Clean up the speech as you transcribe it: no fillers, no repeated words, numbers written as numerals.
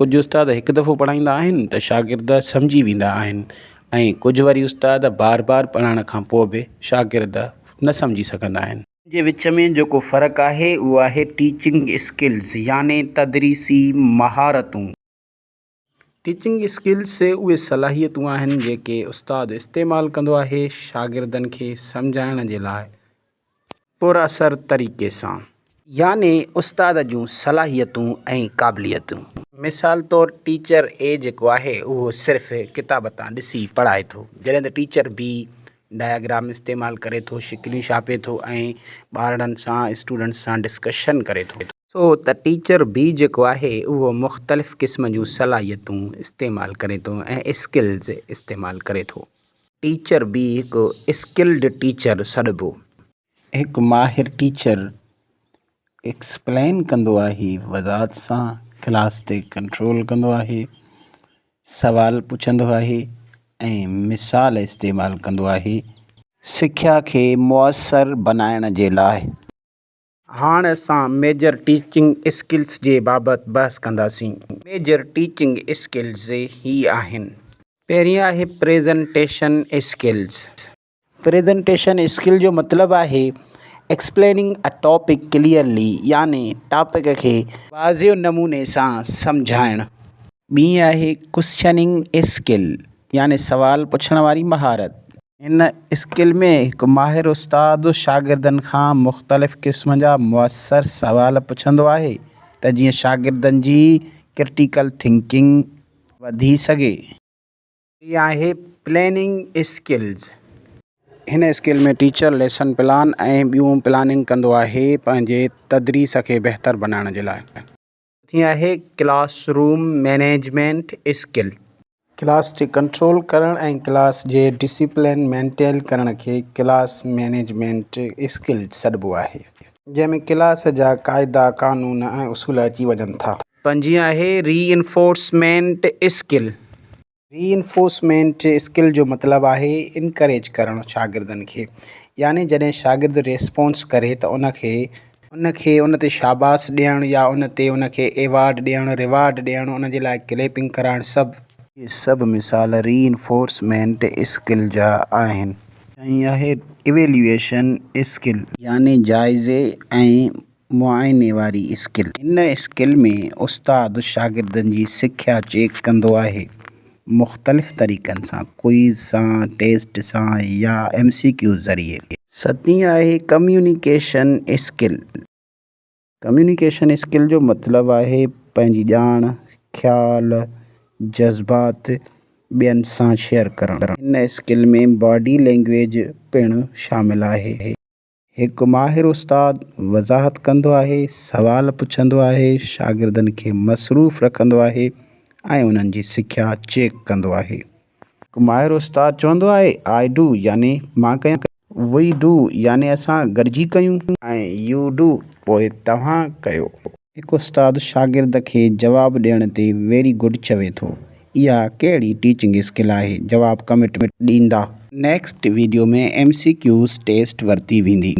ڪجهه استاد هڪ دفعو پڙهائيندا آهن ته شاگرد سمجهي ويندا آهن ۽ ڪجهه وري استاد بار بار پڙهائڻ کان پوء به شاگرد نه سمجهي سگهندا آهن. جي وچ ۾ جيڪو فرق آهي اهو آهي ٽيچنگ اسڪلز يعني تدريسي مهارتون. ٽيچنگ اسڪلز اهي صلاحيتون آهن جيڪي استاد استعمال ڪندو آهي شاگردن کي سمجهائڻ جي لاء پراثر طريقي سان. يعني استاد جون صلاحيتون ۽ قابليتون. مثال طور ٽيچر اي جيڪو آهي اهو صرف ڪتاب تان ڏسي پڙهائي ٿو جڏهن ته ٽيچر بي ڊائگرام استعمال ڪري ٿو شڪليون ڇاپي ٿو ۽ ٻارڙن سان اسٽوڊنٽس سان ڊسڪشن ڪري ٿو. سو ته ٽيچر بي جيڪو آهي اهو مختلف قسم جون صلاحيتون استعمال ڪري ٿو ۽ اسڪلز استعمال ڪري ٿو. ٽيچر بي هڪ اسڪلڊ ٽيچر سڏبو. هڪ ماهر ٽيچر ايڪسپلين ڪندو آهي وضاحت سان ڪلاس تي ڪنٽرول ڪندو آهي سوال پڇندو آهي ۽ مثال استعمال ڪندو آهي. سکيا کي موثر بنائڻ جي لاء. هاڻ اسان ميجر ٽيچنگ اسڪلز جي بابت بحث ڪنداسين. ميجر ٽيچنگ اسڪلز هي آهن. پهرين آهي پريزنٽيشن اسڪلز. پريزنٽيشن اسڪل جو مطلب آهي ايڪسپليننگ ا ٽاپڪ ڪليئرلي يعني ٽاپڪ کي واضح نموني سان سمجهائڻ. ٻي آهي ڪوسچننگ اسڪل يعني سوال پڇڻ واري مهارت. هن اسڪل ۾ هڪ ماهر استاد شاگردن کان مختلف قسم جا مؤثر سوال پڇندو آهي ته جيئن شاگردن جي ڪرٽيڪل ٿنڪنگ وڌي سگهي. ٽين آهي پلاننگ اسڪلز. هن اسڪل ۾ ٽيچر ليسن پلان ۽ ٻيون پلاننگ ڪندو آهي پنهنجي تدريس کي بهتر بنائڻ جي لاء. چوٿين آهي class room management skill. Class کي ڪنٽرول ڪرڻ ۽ ڪلاس جي ڊسيپلين مينٽين ڪرڻ کي ڪلاس مئنيجمينٽ اسڪل سڏبو آهي. جنهن ۾ ڪلاس جا قاعدا، قانون ۽ اصول اچي وڃن ٿا. پنجين آهي ري انفورسمينٽ اسڪل. ري انفورسمينٽ اسڪل جو مطلب آهي انڪريج ڪرڻ شاگردن کي يعني جڏهن شاگرد ريسپانس ڪري ته ان کي ان کي ان تي شاباس ڏيڻ يا ان تي ان کي ايوارڊ ڏيڻ ريوارڊ ڏيڻ ان جي لاء ڪليپنگ ڪرائڻ سڀ. اهي سڀ مثال ري انفورسمينٽ اسڪل جا آهن. ڇهين آهي ايويليوئيشن اسڪل. يعني جائزي ۽ معائني واري اسڪل. هن اسڪل ۾ استاد شاگردن جي سکيا چيڪ ڪندو آهي مختلف طريقن سان ڪوئز سان، ٽيسٽ سان يا ايم سي ڪيوز ذريعي. ستين آهي ڪميونيڪيشن اسڪل. ڪميونيڪيشن اسڪل جو مطلب آهي پنهنجي ڄاڻ، خيال، جذبات ٻين سان شيئر ڪرڻ. هن اسڪل ۾ باڊي لينگويج پڻ شامل آهي. هڪ ماهر استاد وضاحت ڪندو آهي، سوال پڇندو آهي، شاگردن کي مصروف رکندو آهي ۽ انهن جي سکيا چيڪ ڪندو آهي. هڪ ماهر استاد چوندو آهي، I do يعني مان ڪيان، We do يعني اسان گڏجي ڪيون. ۽ You do پوء توهان ڪيو. هڪ استاد شاگرد کي جواب ڏيڻ تي ويري گڊ چوي ٿو. اها ڪهڙي ٽيچنگ اسڪل آهي؟ جواب ڪمينٽ ۾ ڏيندا. Next video ۾ M C Qs test ورتي ويندي.